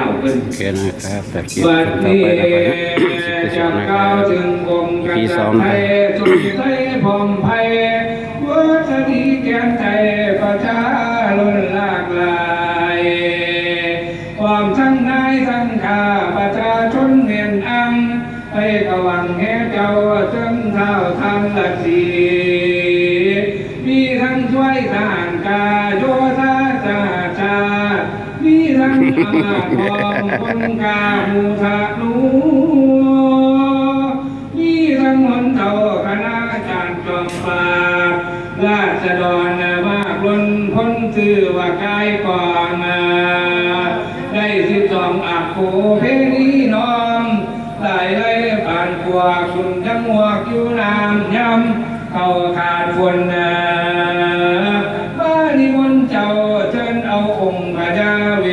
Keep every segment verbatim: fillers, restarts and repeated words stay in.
โอเคนะครับ แต่คลิปต่อไปนะครับ คลิปที่สองนะครับ EP สองนะครับ สดใสผ่องไพ วัสดีแก่นใจประชาล้นหลากหลาย พร้อมทั้งนายทั้งข้าประชาชนเมียนอัง ไปกะหวังแห่เจ้าเจิงเท้าทานละสี มีทั้งช่วยทหารกาโยธาสหชาติ มีทั้งอำมาตย์ทองคนกาหมู่ทะลุ มีทั้งหนเฒ่าคณะอาจารย์จอมปราบ ราษฎรมากล้นพ้นชื่อว่ากายกอง ได้สิบสองอักโขเพนีน้อม หลายไล่ปานกว่าคุณยังหวกอยู่น้ำยำ เขาขาดฝนนา มานิมนต์เจ้าเชิญเอาองค์พญาเว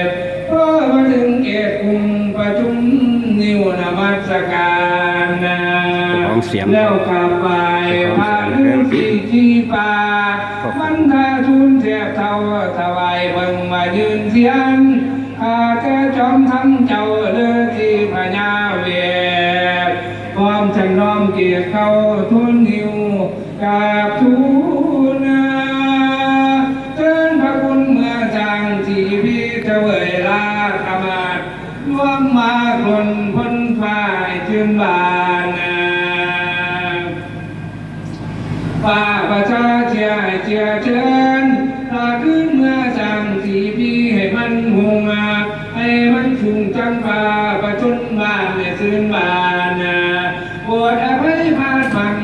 ท พอมาถึงเกตกรุงประชุมนิวนมัสการนะ เจ้าของเสียง แล้วกราบไหว้พระฤาษีที่ป่า ขอบคุณ มันทาทูลแทบเท่าถวายเบิ่งมายืนเทียน ข้าแต่จอมทั้งเจ้าฤาษีพญาเวท พร้อมทั้งน้อมเกียรติเข้าทูลหิ้วกราบทูลนา เชิญพระคุณเมื่อจางที่พี่เถวยลาขมาด รวมมากล้นพ้นฝ่ายชื่นบานนา ป้าประชาเชียร์เชียร์เชิญ พระขึ้นเมื่อสร้างสีพีให้มันหุงมา ให้มันสูงจังฟ้าประชนบ้านในซื่นบานนา โปรดอภัยพลาดพลั้ง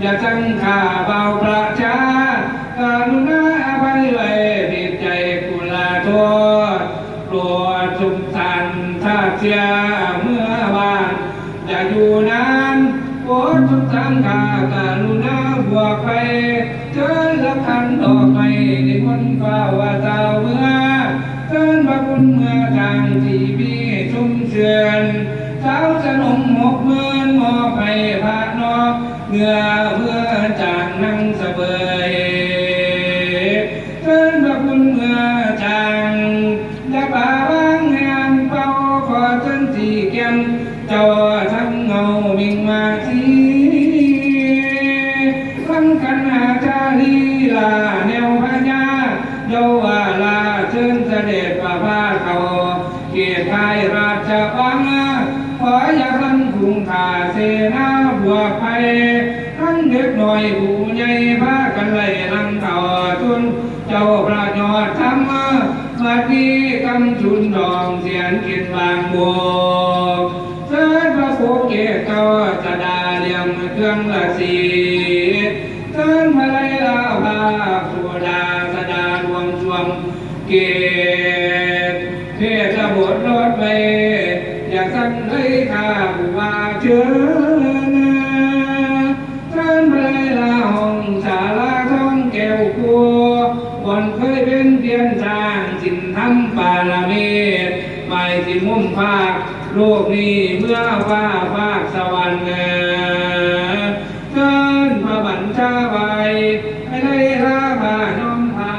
อย่าจังข้าเบาประชา กรุณาอภัยไว้ผิดใจกุลาโทษ โปรดสุขสันต์ชาติเสียเมื่อบ้าน อย่าอยู่นาน โปรดสุขสันต์ข้ากรุณาบวกไป เชิญรับขันดอกไม้นิมนต์ฟ้าว่าเจ้าเมื่อ เชิญพระคุณเมื่อทางที่มีให้ชมเชิญ สาวสนมหกหมื่นมอบให้พระนอก เมื่อเมื่อจางนั่งเสบย เชิญพระคุณเมื่อจาง อย่าป่าวางแหงเป่า ขอเชิญสีแก้ม เจ้าทั้งเงามิงมาสี ทั้งกันหาจารีลาแนวพญา เยาวาลาเชิญเสด็จประพาสเขา เขตท้ายราชวัง ขออย่าพันกรุงข้าเสนาบวกไป ทั้งเด็กน้อยผู้ใหญ่พากันไล่ลังต่อทุน เจ้าพระยอดธรรม บัดนี้กำจุนดองเสียนกินบางบวก เชิญพระโคเกศเจ้าสดาเหลี่ยมเครื่องละสี เชิญพระไลลาภาคสุดาสดาดวงช่วง เกตเทศบทรถไป อย่าสั่งเลยข้าผู้ว่าเชิญ เชิญพระไลลาห้องสาราทองแก้วครัว บ่อนเคยเป็นเพียงสร้างสินทำปารามี หมายสิมุ่งภาคโลกนี้เมื่อฟ้าภาคสวรรค์ เชิญพระบัญชาไว้ ให้ได้ลาพาน้อมพา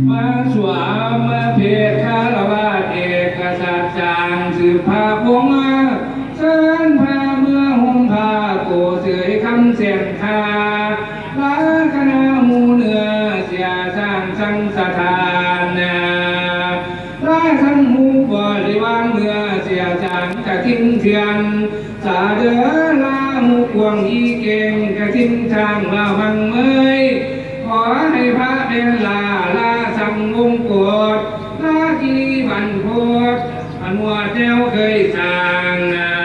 มาสวมเพศคารวาสเอกสัจจางสืบพระวงศ์ เชิญพาเมือห่มผ้าโกเสยคำเสียงคา ลาคณะหมู่เหนือเสียสร้างสังสถานนา ลาสังหมู่บริวารเมือเสียสร้างกระทิงเทียน สาเดอลาหมู่กวางอีเก่งกระทิงช้างลามังเมย ขอให้พระเป็นลาลาสังวงโกฏ ลากีบันโพธ อนุวัตแนวเคยสร้างนา